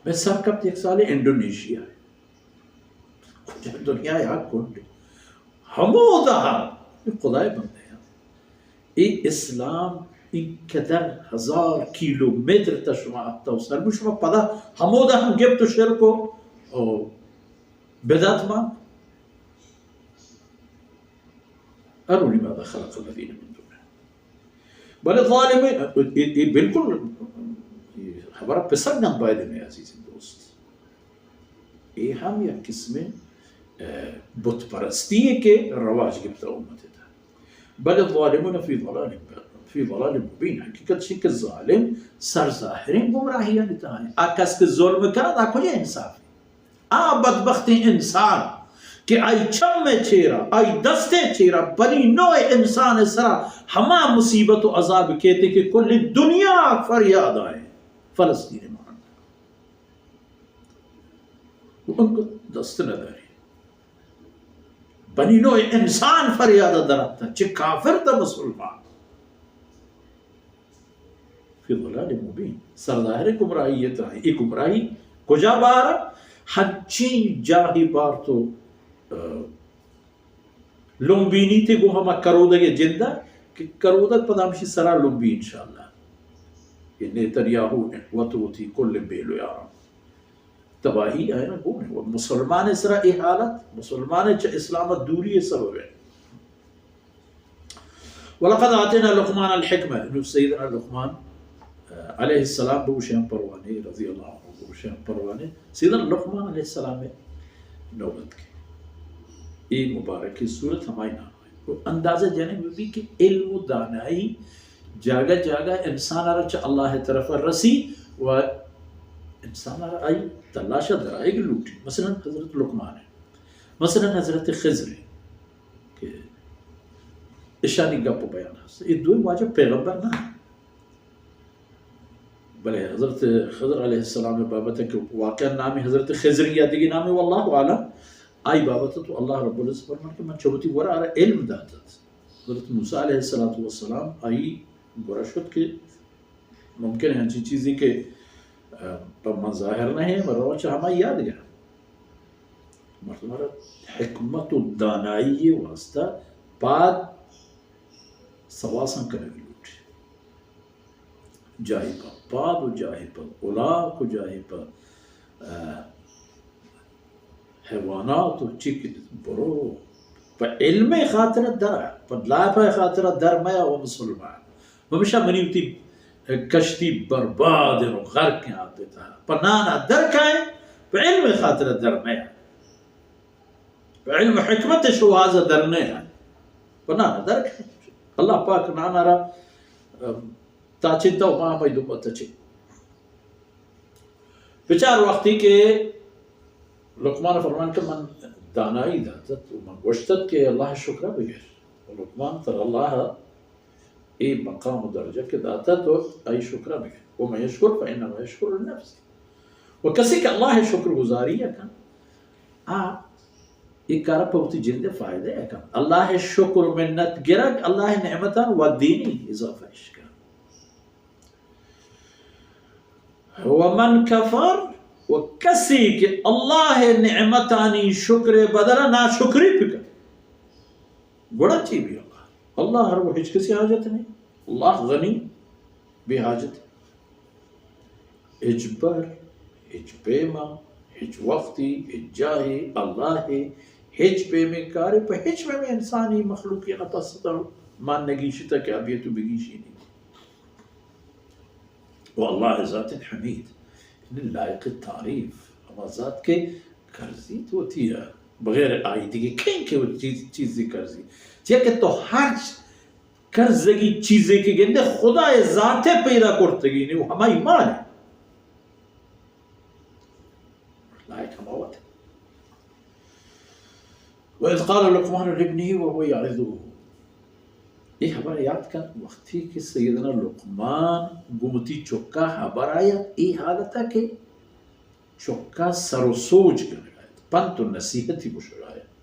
مئے سر کپت یک سالے انڈونیشیا ءَ۔ کجا دنیا ءِ یک کنڈے۔ ہمودا ہم اے خدائے بندے ہم۔ اے اسلام انقدر ہزار کیلومتر تا شما اتو سر، شما پدا ہمودا ہم گپت و شرک و، و بدعت مان۔ ارونی ماذا خلق الذین من دونه۔ بلے ظالمین، اے، اے، اے بالکل، اے ہبر پسر نہ باید مئے عزیز دوست۔ اے ہم یک قسم، اے، بت پرستی ہے کہ رواج گپتا امت تا۔ بل الظالمون فی ضلال، فی ضلال مبین۔ حقیقت چی کہ ظالم سر ظاہریں گمراہی آنی تہا ہیں۔ آ کس کہ ظلم کرد، آ کجا انصاف ہے؟ آ بدبختیں انسان کہ آئی چم ءِ چیرا، آئی دست ءِ چیرا، بنی نوع انسان ءِ سرا ہما مصیبت و عذاب کیتے کہ کل دنیا فریاد آئے فلسطین ءِ مانند۔ و انگت دست نہ داری۔ بنی نوع انسان فریاد دراتہ، چہ کافر تا مسلمان۔ فی ضلال مبین، سرظاہر گمراہی ءِ تہا۔ اے گمراہی کجا بار؟ ہنچیں جاہے بار تو، آ، لمبینیتے گوں ہما کرودگ ءِ جند ءَ کہ کرودگ پدا ہمشی سرا لمبی انشاءاللہ۔ اے نیتن یاہو وت وتی کل بیل و یاران تباہی آئینا گون ہے۔ و مسلمان ءِ سرا اے حالت، مسلمان ءِ چہ اسلام ءِ دوری ءِ سبب ہے۔ ولقد آتینا لقمان الحکمہ، نو سیدنا لقمان، آ، علیہ السلام بگوشیں پروانے، رضی اللہ عنہ بگوشیں پروانے، سیدنا لقمان علیہ السلام ءِ نوبت کے۔ اے مبارکی سورت ہمائی نام ہے۔ و اندازہ جنگ بہ بی کہ علم و دانائی جاگہ جاگہ انسان ءَ را چہ اللہ ءِ طرف رسی و انسان ءَ را آئی تلاش ءَ درائگ لوٹی۔ مثلاً حضرت لقمان ہے، مثلاً حضرت خضر ہے کہ اشانی گپ و بیان ہست۔ اے دوئیں واجہ پیغمبر نہ ہیں۔ بلے حضرت خضر علیہ السلام ءِ بابت کہ واقعاً نامی حضرت خضر یا دگہ نامی واللہ اعلم، آئی بابت تو اللہ رب العزت فرمان کہ من چوتی گورا آرا علم داتت۔ حضرت موسیٰ علیہ الصلوۃ والسلام آئی گورا شد کہ ممکن ہے ہنچی چیزی کہ، آ، پہ من ظاہر نہ ہے، من روچ ہمائی یاد گرا۔ مردم را حکمت و دانائی واسطہ پاد سواساں کنگ لوٹی۔ جاہی پہ پاد و جاہی پہ الاک و جاہی پہ، آ، حیوانات و چی کہ برو پہ علم خاطر در، پہ لائف خاطر در میا و مسلمان۔ ہمیشہ منی وتی کشتی برباد و غرق ہیں آپ تہا۔ پہ نانا در کائیں، پہ علم خاطر در میا۔ پہ علم حکمت شوہاز در نیا۔ پہ نانا در کائیں۔ اللہ پاک نانا را، ام، تاچینتا و ما ہمائی دنبا تچین۔ بچار وقتی کہ لقمان فرمان کہ من دانائی داتت و من گوشتت کہ اللہ شکر بگر۔ و لقمان تر اللہ اے مقام و درجہ کہ داتت و آئی شکر بگر۔ و من یشکر فانما یشکر لنفسه۔ و کسی کہ اللہ شکر گزاری کن، آ اے کار پہ وتی جند فائدہ کن۔ اللہ شکر و منت گرگ، اللہ نعمتان و دینی اضافہ اش کن۔ ومن کفر، و کسی کہ اللہ نعمتانی شکر بدل ناشکری بکن، گڑا چی بی اللہ؟ اللہ ہر وہ ہچ کسی حاجت نہیں، اللہ غنی، بے حاجت۔ ہچ بر، ہچ پیما، ہچ وقتی، ہچ جاہے، اللہ ہچ پیمیں کارے پہ ہچ پیمیں انسانی مخلوقی نہ پستا مان نگیشتا کہ ابیت و بگیشی نہیں۔ و اللہ ذات حمید، یعنی لائق تعریف، ہما ذات کہ کرزیت وتی ءَ، بغیر آئی دگہ کئے کہ وتی چیز، چیزی کرزی۔ چیا کہ تو ہر کرزگی چیزے کہ گندے خدا ءِ ذات ءَ پیدا کرتگی نے، و ہمائی مال ہے۔ لائق ہما وت ہے۔ وإذ قال لقمان لابنه وهو يعظه۔ اے ہبر یاد کن، وقتی کہ سیدنا لقمان گوں وتی چکا ہبر آیت، اے حالتا کہ چکا سر و سوج کنگ آیت، پنت و نصیحتی گوشگ آیت۔